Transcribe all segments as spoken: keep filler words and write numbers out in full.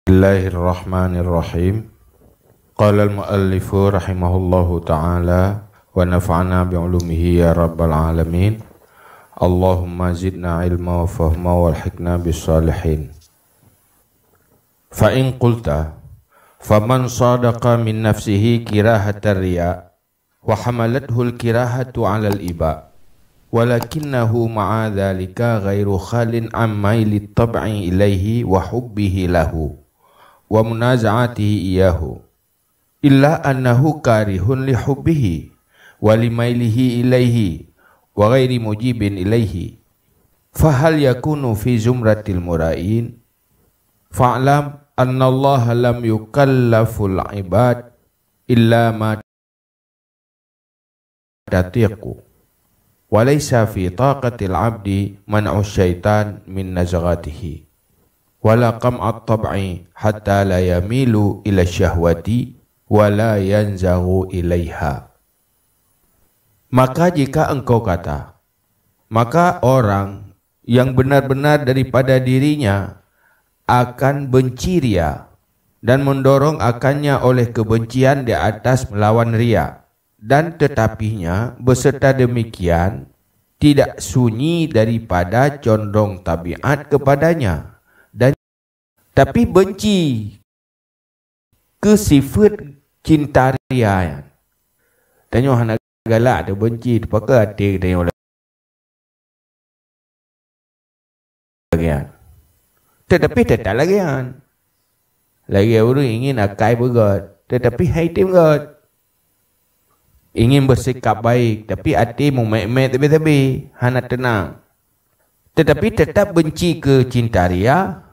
Bismillahirrahmanirrahim. Qala al-muallifu rahimahullahu ta'ala wa nafa'ana bi ulumihi ya rabbal alamin. Allahumma zidna ilma wa fahma walhiqna bis salihin. Fa in qulta, faman sadaqa min nafsihi kirahatar riya, wa hamalathul kirahatu 'alal iba, walakinnahu ma'a dzalika ghairu khalin 'an mailit tab'i ilaihi wa hubbihi lahu, wa munaza'atihi iyyahu, illa annahu karihun li hubbihi, wa li mailihi ilaihi, wa ghairi mujibin ilaihi, fahal yakunu fi zumratil mura'in? Fa'lam annallaha lam yukallaful ibad illa ma tatiqu, wa laisa fi taqatil abdi man'u syaitan min nazghatihi, wala qam'at tab'i hatta la yamilu ila syahwati wa la yanzaghu ilaiha. Maka jika engkau kata, maka orang yang benar-benar daripada dirinya akan benci ria dan mendorong akannya oleh kebencian di atas melawan ria, dan tetapinya beserta demikian tidak sunyi daripada condong tabiat kepadanya, dan tapi benci keu sifeuet cinta ria nyan. Tanyoe hana galak teubenci, teupaka até tanyoe lagée nyan. Tetapi tetap lagée nyan. Lagée ureuëng ingin akai beugét, tetapi hai tem gét. Ingin bersikap baik, tapi até mumet-met teubi-teubi, hana teunang. Tetapi tetap benci keu cinta ria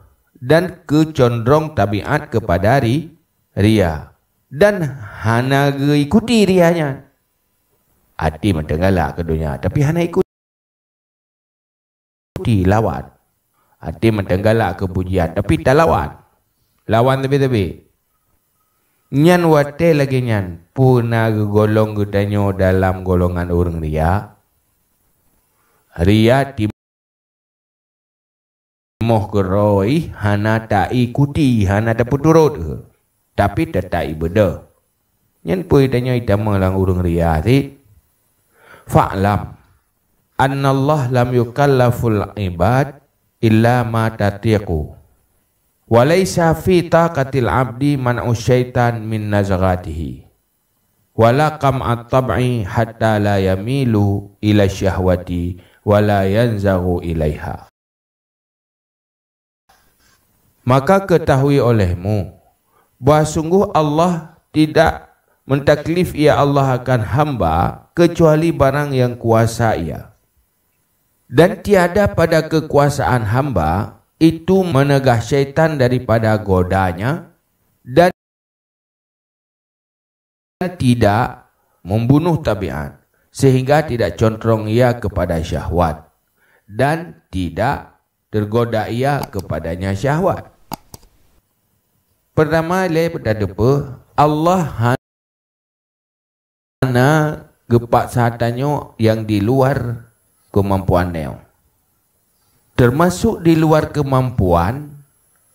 dan keu condong tabiat kepada ri-, ria, dan hana geuikuti ria nyan. Até mantong galak keu donya, tapi hana ikuti. Ikuti, lawan. Até mantong galak keu pujian, tapi talawan. Lawan teubi-teubi. Nyan watée lagée nyan, peue na geugolong geutanyoe dalam golongan ureuëng ria? Ria timoh keurôi hana taikuti, hana tapeuturot, tapi teutap ibeudôh. Nyan peue tanyoe itamong lam ureuëng ria cit? Fa'lam annallaha lam yukallaful ibad illa ma tatiqu, wa laisa fi taqatil abdi man'u syaitan min nazghatihi, wala qam'at tab'i hatta la yamilu ila syahwati wa la yanzaghu ilaiha. Maka ketahui olehmu bahwa sungguh Allah tidak mentaklif ia Allah akan hamba kecuali barang yang kuasa ia. Dan tiada pada kekuasaan hamba itu menegah syaitan daripada godanya, dan tidak membunuh tabiat, sehingga tidak condong ia kepada syahwat, dan tidak tergoda ia kepadanya syahwat. Pertama, lé peutadeupeu, Allah hana geupaksa tanyoe nyang di luar keumampuan tanyoe. Termasuk di luar keumampuan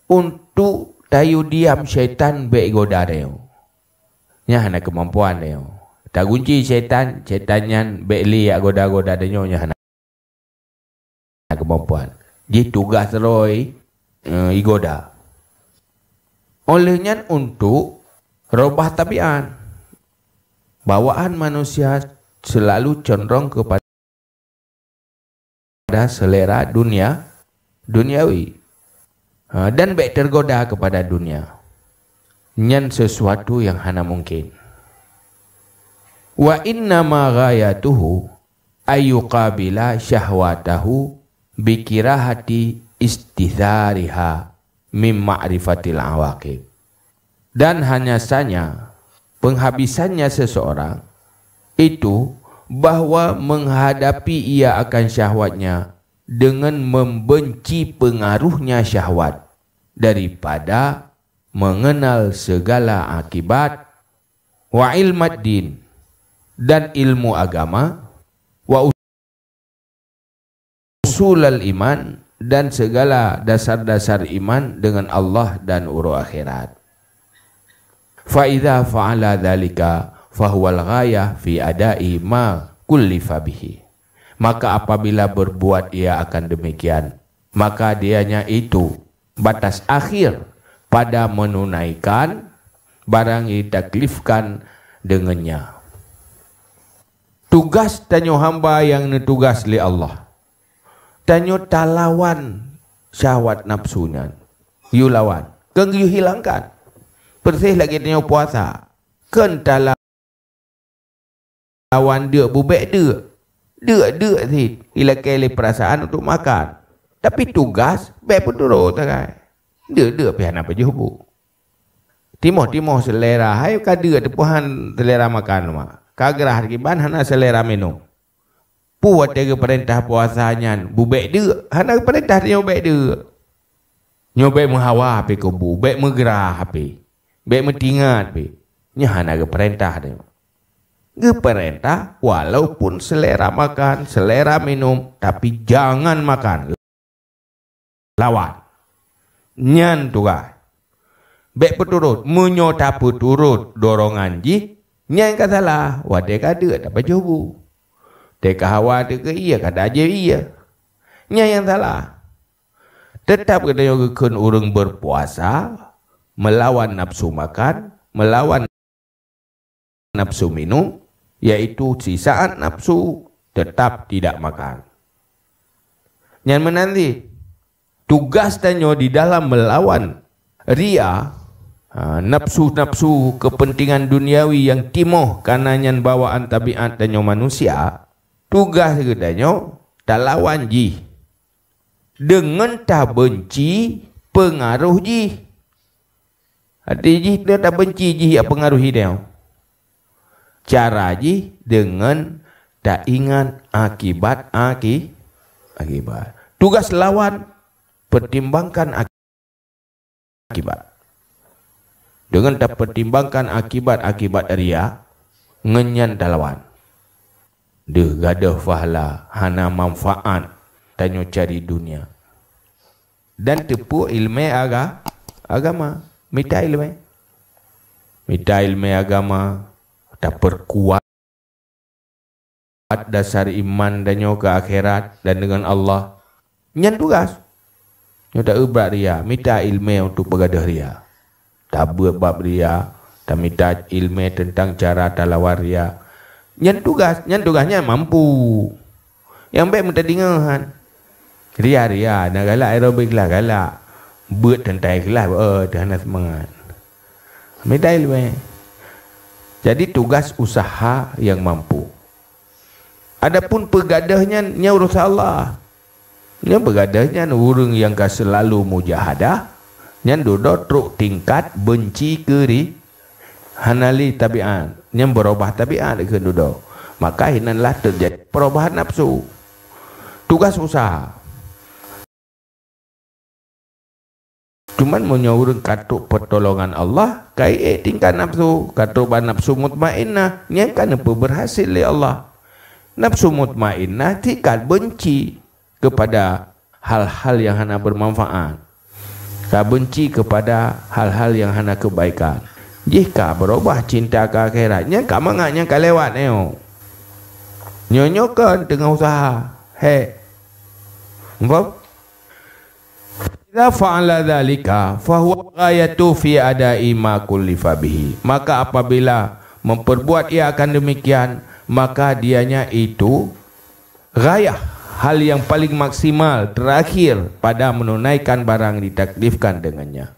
untuk tayue diam syaitan bék goda tanyoe. Nyan hana keumampuan tanyoe. Tagunci syaitan, syaitan nyan bék lé jak goda-goda tanyoe, nyan hana keumampuan. Jih tugaih droe, eh, igoda. Oleh nyan untuk robah tabiat. Bawaan manusia selalu condong kepada selera dunia, duniawi. Ha, dan bék tergoda kepada dunia. Nyan sesuatu yang hana mungkin. Wa innama ghayatuhu ayyuqabila syahwatahu bikirahati istithariha min ma'rifatil awaqib. Dan hanya saja penghabisannya seseorang itu bahwa menghadapi ia akan syahwatnya dengan membenci pengaruhnya syahwat daripada mengenal segala akibat, wa ilmad din, dan ilmu agama, wa usulal iman, dan segala dasar-dasar iman dengan Allah dan uroe akhirat. Fa idza fa'ala dzalika fahuwal ghayah fi adai ma kullifa bihi. Maka apabila berbuat ia akan demikian, maka dianya itu batas akhir pada menunaikan barang yang ditaklifkan dengannya. Tugas tanyoe hamba nyang neutugas lé Allah. Tanyoe talawan syahwat nafsu nyan. Yue lawan. Keu yue hilangkan. Persis lagée tanyoe puasa. Keu talawan deuk bubek deuk. Deuk-deuk cit ilakée lé peurasaan untuk makan. Tapi tugas bék peuturot sagai. Deuk-deuk pih hana pajoh bu. Timoh-timoh selera, hai ka deuk teupuhan selera makan mak. Ka grah kiban hana selera minum. Peue watée geupeurintah puasa nyan bubek deuk, hana geupeurintah tanyoe bék deuk. Nyoe bék meuhawa pih keu bu, bék meugrah pih, bék meutingat pih. Nyoe hana geupeurintah tanyoe. Geupeurintah walaupun selera makan, selera minum, tapi jangan makan. Lawan. Nyan tugaih. Bék peuturot. Meunyoe tapeuturot dorongan jih, nyan ka salah. Watée ka deuk tapajoh bu. Teuka hawa teuka ié ka tajép ié. Nyan nyang salah. Teutab geutanyoe geukheun ureuëng berpuasa meulawan nafsu makan, meulawan nafsu minum, yaitu sisaat nafsu tetap tidak makan. Nyan meunan cit, tugas tanyoe di dalam meulawan ria, ha, nafsu-nafsu kepentingan duniawi nyang timoh kana nyan bawaan tabiat tanyoe manusia, tugas geutanyoe talawan jih deungon tabeunci peungaroh jih. Até jih teuh tabeunci jih nyang peungaruhi tanyoe. Cara jih deungon taingat akibat aki-, akibat. Tugas lawan, pertimbangkan akibat. Deungon tapertimbangkan akibat-akibat ria, ngon nyan talawan. Deuh gadôh pahala hana manfaat tanyoe cari dunia. Dan teupeu iéleumé aga-, agama. Mita iéleumé. Mita iéleumé agama, tapeurkuat dasar iman tanyoe keu akhirat dan deungon Allah. Nyan tugas. Nyoe taeu bak ria, mita iéleumé untuk peugadôh ria. Tabeuet bab ria, tamita iéleumé teuntang cara talawan ria. Nyan tugas, nyan tugas nyan mampu. Nyang bék meuteudeungoe han. Ria-ria, na galak aerobik lah galak. Beuet teuntang ikhlas, oh, teuh hana seumangat. Mita iéleumé. Jadi tugas usaha nyang mampu. Adapun peugadôh nyan, nyan urusan Allah. Nyan peugadôh nyan ureuëng nyang ka seulalu mujahadah, nyan dudoe trok tingkat beunci keu ri-, hana lé tabiat, nyan beurubah tabiat keu dudoe. Maka hinan lah teujadi perubahan nafsu. Tugas usaha. Cuman meunyoe ureuëng ka trok peutolongan Allah, ka ék tingkat nafsu, ka trok bak nafsu mutmainnah, nyan ka neupeubeurhasil lé Allah. Nafsu mutmainnah tingkat beunci keupada hal-hal nyang hana beumanfaat, ka beunci keupada hal-hal nyang hana keubaikan. Jih ka beurubah cinta keu akhirat, nyan ka mangat nyang ka lewat nyoe. Nyoe-nyoe kon teungoh usaha. Hék. Muphom? Idza fa'ala dzalika, fahuwa ghayatu fi adai ma kullifa bihi. Maka apabila memperbuat ia akan demikian, maka dianya itu ghayah, hal yang paling maksimal, terakhir pada menunaikan barang ditaklifkan dengannya.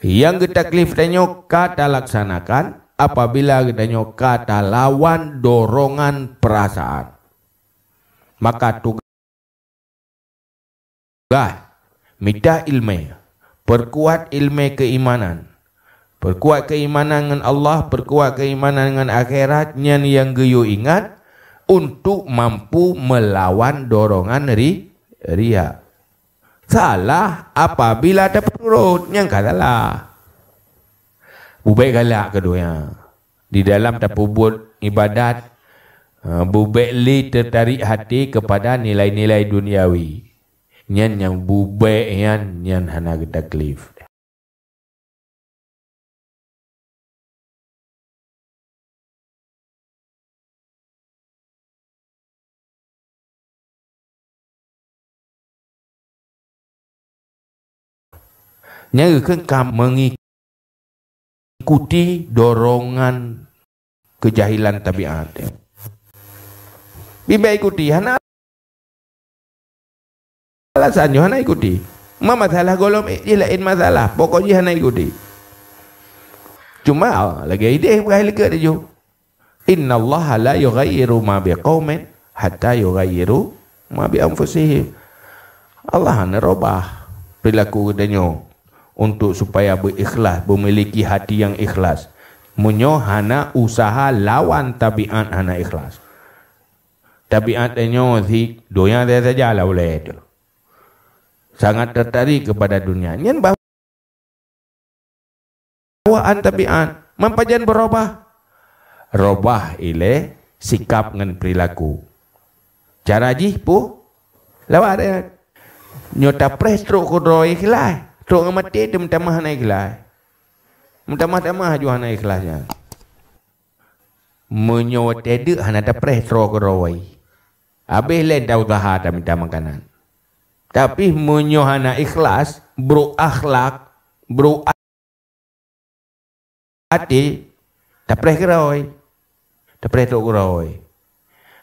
Nyang geutaklif tanyoe ka talaksanakan apabila geutanyoe ka talawan dorongan peurasaan. Maka tugaih Gah, mita iéleumé, peukuat iéleumé keuimanan. Peukuat keuimanan ngon Allah, peukuat keuimanan ngon akhirat, nyan nyang geuyue ingat untuk mampu meulawan dorongan ri-, ria. Salah apabila tapeuturot, nyan ka salah. Bubek galak keu donya. Di dalam tapeubuet iébadat, eh, bubek lé teutarek hati keupada nilai-nilai duniawi. Nyan nyang bubek nyan, nyan hana geutaklif. Nyang geukheun ka meungikuti dorongan keujahilan tabiat. Bibek ikuti, hana alasan nyoe hana ikuti. Ma masalah gohlom jih laén masalah, pokok jih hana ikuti. Cuma, lagée idéh beuhai leukeue teuju. Innallaha la yughayyiru ma biqaumin hatta yughayyiru ma bi anfusihim. Allah hana robah perilaku geutanyoe untuk supaya beuikhlas, memiliki hati yang ikhlas. Meunyoe hana usaha lawan tabiat hana ikhlas. Tabiat tanyoe si donya saja lah ulée tu. Sangat tertarik kepada dunia. Nyan bah- bawaan tabiat. Man pajan beurobah? Robah ilée sikap ngon perilaku. Cara jih peue? Lawat ayat. Nyoe tapreh trok keudroe ikhlas. Trok ngon maté teuh meutamah hana ikhlas. Meutamah-tamah ju hana ikhlas nyan. Meunyoe watée deuk hana tapreh trok keudroe. Habéh lé ta usaha tamita makanan. Tapi meunyoe hana ikhlas, brok akhlak, brok até, tapreh keudroe. Tapreh trok keudroe.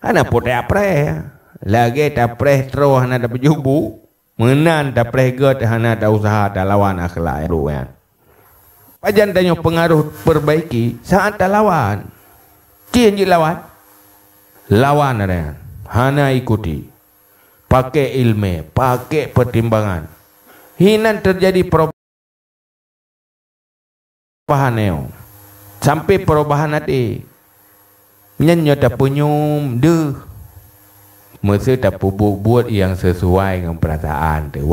Hana po tapreh. Lagée tapreh trok hana tapeujubu. Meunan tapreh gét hana ta usaha talawan akhlak brok nyan. Pajan tanyoe peungaroh perbaiki saat talawan. Cien jih lawan. Lawan nyan. Hana ikuti. Pakai ilmu, pakai pertimbangan. Hinan terjadi perubahan nyoe. Sampai perubahan até. Nyan nyoe tapeunyum deuh. Meuseu tapeubuet-buet nyang sesuai ngon peurasaan teuh.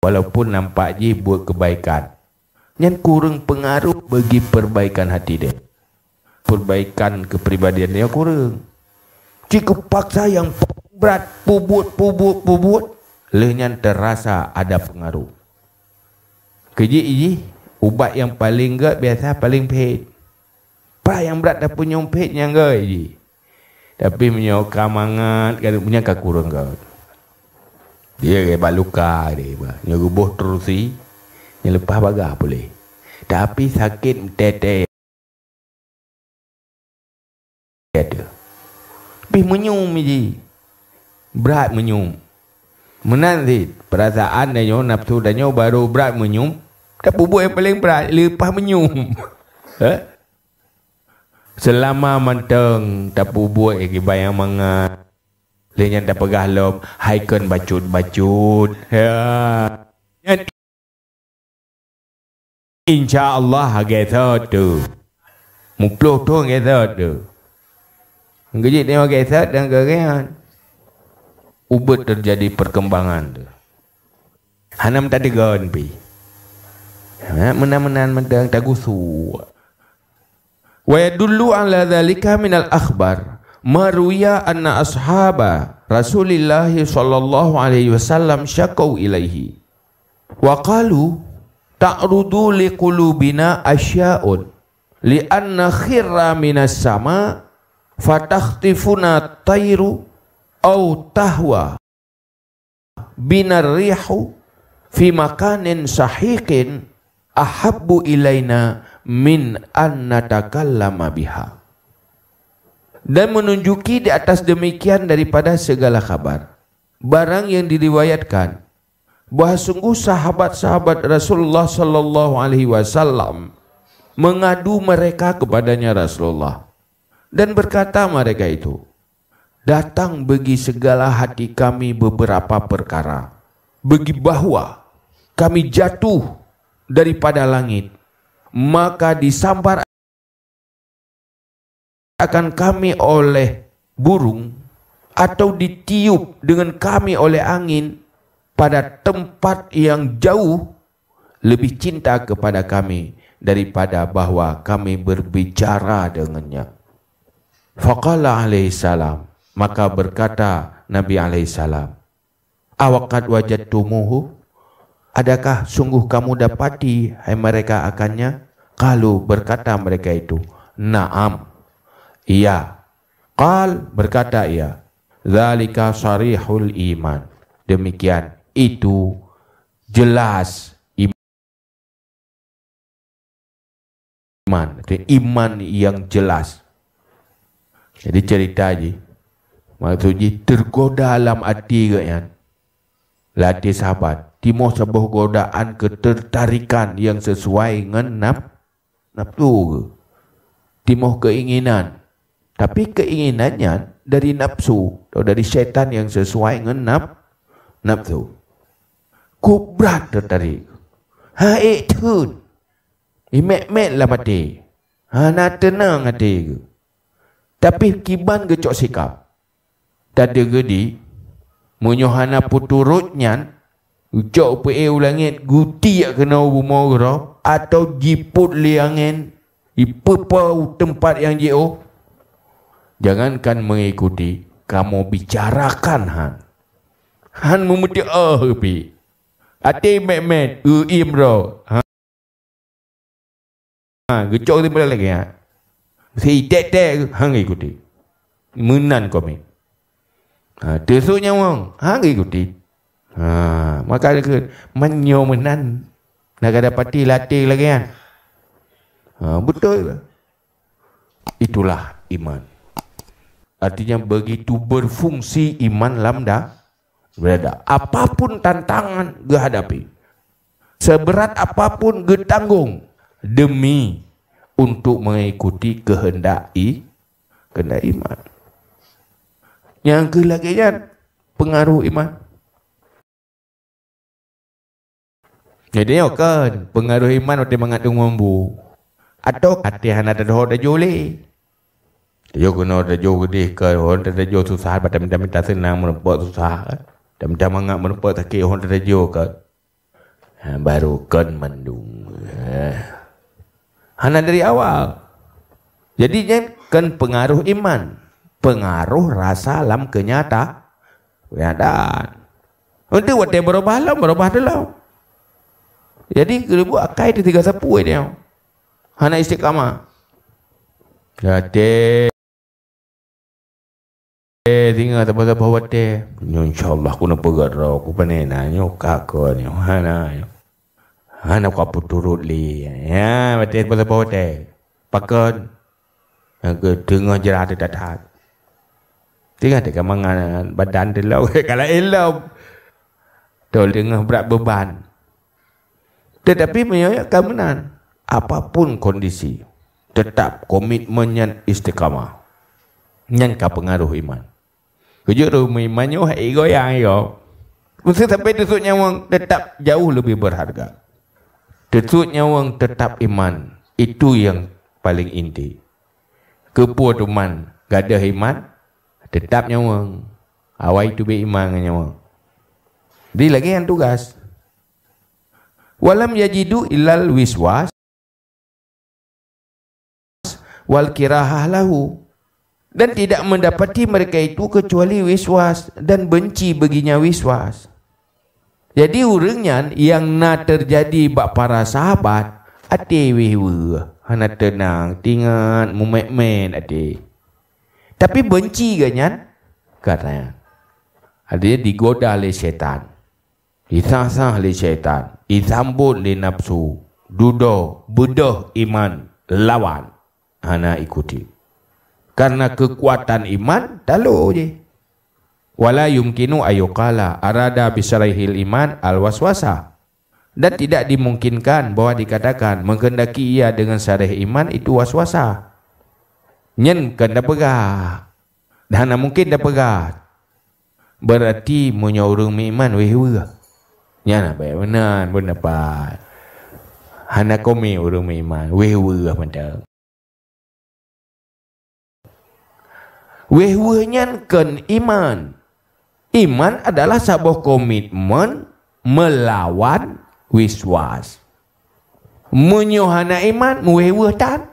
Walaupun nampak jih buet kebaikan, nyan kureueng peungaroh bagi perbaikan hati deh. Perbaikan kepribadian dia kureueng. Cit geupaksa nyang brat pubuet, pubuet, pubuet, lheueh nyan terasa ada pengaruh. Keujih jih, ubat nyang paleng gét biasa paleng phét. Prah nyang brat tapeunyum phét nyang gét jih. Tapi meunyoe ka mangat, kan, nyan ka kureueng gét. Dia bak luka dia, bah. Nyoe geuboh terusi, nyoe leupah bagah puléh. Tapi sakét tete. Pih meunyum jih. Brat meunyum. Meunan cit, peurasaan tanyoe, nafsu tanyoe barô brat meunyum, tapeubuet nyang paleng brat, leupah meunyum. Eh? Seulama mantong tapeubuet nyang kiban nyang mangat, lheueh nyan tapeugah lom, hai kon bacut-bacut. Ya. Nyan insya Allah hagée sot tu. Muplôh thon hagée sot tu. Geujit nyoe hagée sot dan geurehan. Ubit terjadi perkembangan tu. Hana meutateugon pih. Ha, meunan-meunan mantong tagusu. Wa yadullu ala dzalika minal akhbar ma ruwiya anna ashaba Rasulillahi sallallahu alaihi wasallam syakau ilaihi wa qalu, "Ta'rudu li qulubina asya'un, li anna khirra minas sama, fatakhtifuna tairu, au tahwa binar rihu fi makanin sahiqin ahabbu ilaina min an natakallama biha." Dan menunjuki di atas demikian daripada segala khabar, barang yang diriwayatkan, bahwa sungguh sahabat-sahabat Rasulullah sallallahu alaihi wasallam mengadu mereka kepadanya Rasulullah, dan berkata mereka itu, "Datang bagi segala hati kami beberapa perkara, bagi bahwa kami jatuh daripada langit, maka disambar akan kami oleh burung, atau ditiup dengan kami oleh angin pada tempat yang jauh, lebih cinta kepada kami daripada bahwa kami berbicara dengannya." Faqala alaihi salam, maka berkata Nabi alaihissalam. "Awaqad wajadtumuhu?" Adakah sungguh kamu dapati, hai mereka, akannya? Qalu, berkata mereka itu, "Na'am." Iya. Qal, berkata ia, "Dzalika sharihul iman." Demikian, itu jelas iman. Iman yang jelas. Jadi cerita jih, maksud jih tergoda lam até geuh nyan. Lam até sahabat, timoh saboh godaan ketertarikan yang sesuai ngon naf-, nafsu geuh. Timoh keinginan. Tapi keinginan nyan dari nafsu atau dari syaitan yang sesuai ngon naf-, nafsu. Kubrat tertarik. Ha ék theun. Imet-met lam até. Hana teunang até geuh. Tapi kiban geucok sikap. Tadeungoe di, meunyoe hana peuturot nyan, geucok peu-éh u langét, geutiek keunoe u bumoe keudroe, atawa jipôt lé angén, jipeupo u teumpat nyang jiôh. Jangankan mengikuti, kamoe bicarakan han. Han meumeuteuk, oh, pih. Até mét-mét, eu-im droe. Ha. Ha, geucok di beulah lagèe nyan. Si tek-tek, han ikuti. Meunan komik. Ha, teusok nyawöng, han ikuti. Ha, maka ke, meunyoe meunan, na ka dapati lam até lagèe nyan. Ha, beutôi. Itulah iman. Artinya, begitu berfungsi iman lam da-, dada. Apapun tantangan geuhadapi, seberat apapun geutanggong demi untuk mengikuti kehendak i-, kehendak iman. Nyang keu lagèe nyan pengaruh iman. Jadi nyoe kan pengaruh iman watèe mangat teungoh bu. Atau até hana tadôh tajôh lé. Tajôh keunoe tajôh geudeh kan, oh, tajôh susah, bak taminta-minta seunang, meurumpok susah. Taminta mangat, meurumpok sakét, oh, tajôh kan. Ha, baru kan mandum. Eh. Hana dari awal. Jadi nyan kan pengaruh iman, pengaruh rasa lam kenyata-, kenyataan. Untuk watèe beurubah lom, beurubah teulom. Jadi, keureubuk akai teuh tiga sapeue dia. Hana istiqamah. Gata singoh saboh-saboh watèe. Nyoe insya Allah ku na peugah droe, ku pané na nyoe ka kon nyoe. Hana nyoe. Hana ka peuturot lé. Ya, watèe saboh-saboh watèe. Pakon? Nyang keu teungoh jrah teutat that. Teungoh teuka mangat badan teuh lom, ka laén lom. Tol teungoh brat beuban. Tetapi meunyoe ka meunan, apapun kondisi, tetap komitmen nyan istiqamah. Nyan ka peungaruh iman. Keujeuet ureueng meuiman nyoe hana goyang yo. Meusé sampai teusut nyawöng, tetap jauh lebih berharga. Teusut nyawöng tetap iman, itu yang paling inti. Keupeue teuma gadôh iman, tetap nyawöng. Awai teubiet iman ngon nyawöng. Jadi lagèe nyan tugas. Walam yajidu illal wiswas wal kirahah lahu. Dan tidak mendapati mereka itu kecuali wiswas dan benci baginya wiswas. Jadi ureueng nyan nyang na teujadi bak para sahabat, até wéh-weueh, hana teunang, tingat, mumèt-mèt até. Tapi benci geuh nyan, katanya. Artinya digoda lé syaitan. Disasah lé syaitan, disambot lé nafsu, dudoe, beudôh iman, lawan, hana ikuti. Karena keukuatan iman, talo jih. Wala yumkinu ayyuqala arada bisyarihil iman al-waswasa. Dan tidak dimungkinkan bahwa dikatakan menghendaki ia dengan syarih iman itu waswasa. Nyan kon tapeugah. Dan hana mungken tapeugah. Berarti meunyoe ureueng meuiman wéh-weueh. Nyan na baik meunan, beuneupat. Hana komik ureueng meuiman, wéh-weueh mantong. Wéh-weueh nyan kon iman. Iman adalah saboh komitmen meulawan wiswas. Meunyoe hana iman, meuwéh-weueh tan.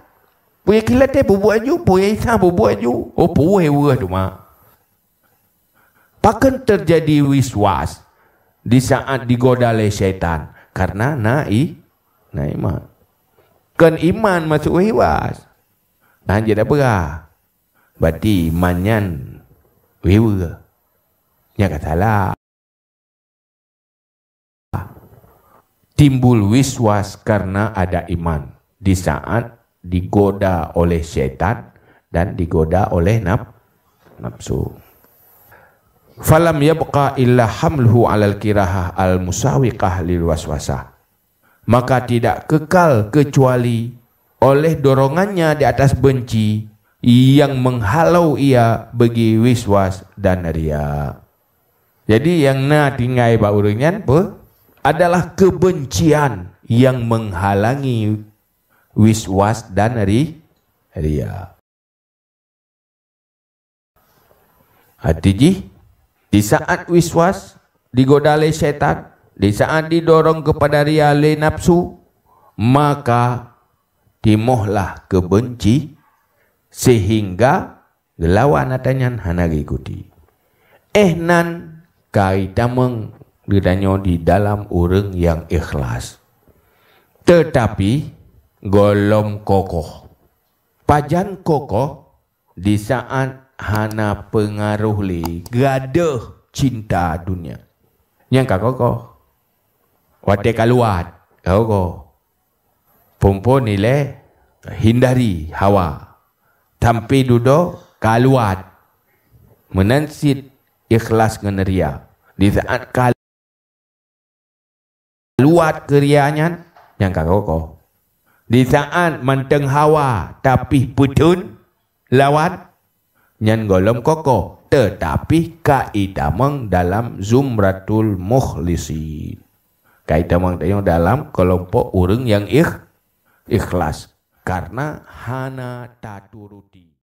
Peue kilate peubuet aju, peue isa peubuet aju. Oh, peuwéh-weueh teuma. Pakon teujadi wiswas di saat digoda lé syaitan? Karena na i-, na iman. Kon iman masuk wiswas. Nah, jadi apa? Berarti iman nyan wiwe. Nyan ka salah. Timbul wiswas karena ada iman di saat digoda oleh syaitan dan digoda oleh naf-, nafsu. Falam yabqa illa hamluhu alal kirahah al musawiqah lil waswasah. Maka tidak kekal kecuali oleh dorongannya di atas benci yang menghalau ia bagi wiswas dan ria. Jadi, nyang na tinggai bak ureuëng nyan peue? Adalah kebencian yang menghalangi wiswas dan ri-, ria. Arti jih, di saat wiswas digoda lé syaitan, di saat didorong kepada ria lé nafsu, maka timohlah kebenci, sehingga geulawan ata nyan hana geuikuti. Eh nan kai tamong geutanyoe di dalam ureuëng nyang ikhlas. Teutapi gohlom kokoh. Pajan kokoh? Di saat hana peungaroh lé, gadôh cinta dunia. Nyang ka kokoh. Watée ka luwat, ka kokoh. Phon-phon ilée hindari hawa. Sampai dudoe ka luwat. Meunan cit ikhlas ngon ria. Di saat ka luwat keu ria nyan, nyang ka kokoh. Di saat mantong hawa tapi peutheun lawan, nyan gohlom kokoh, teutapi ka itamong dalam zumratul mukhlisin. Ka itamong tanyoe dalam keulompok ureuëng nyang ikh-, ikhlas, karena hana taturuti.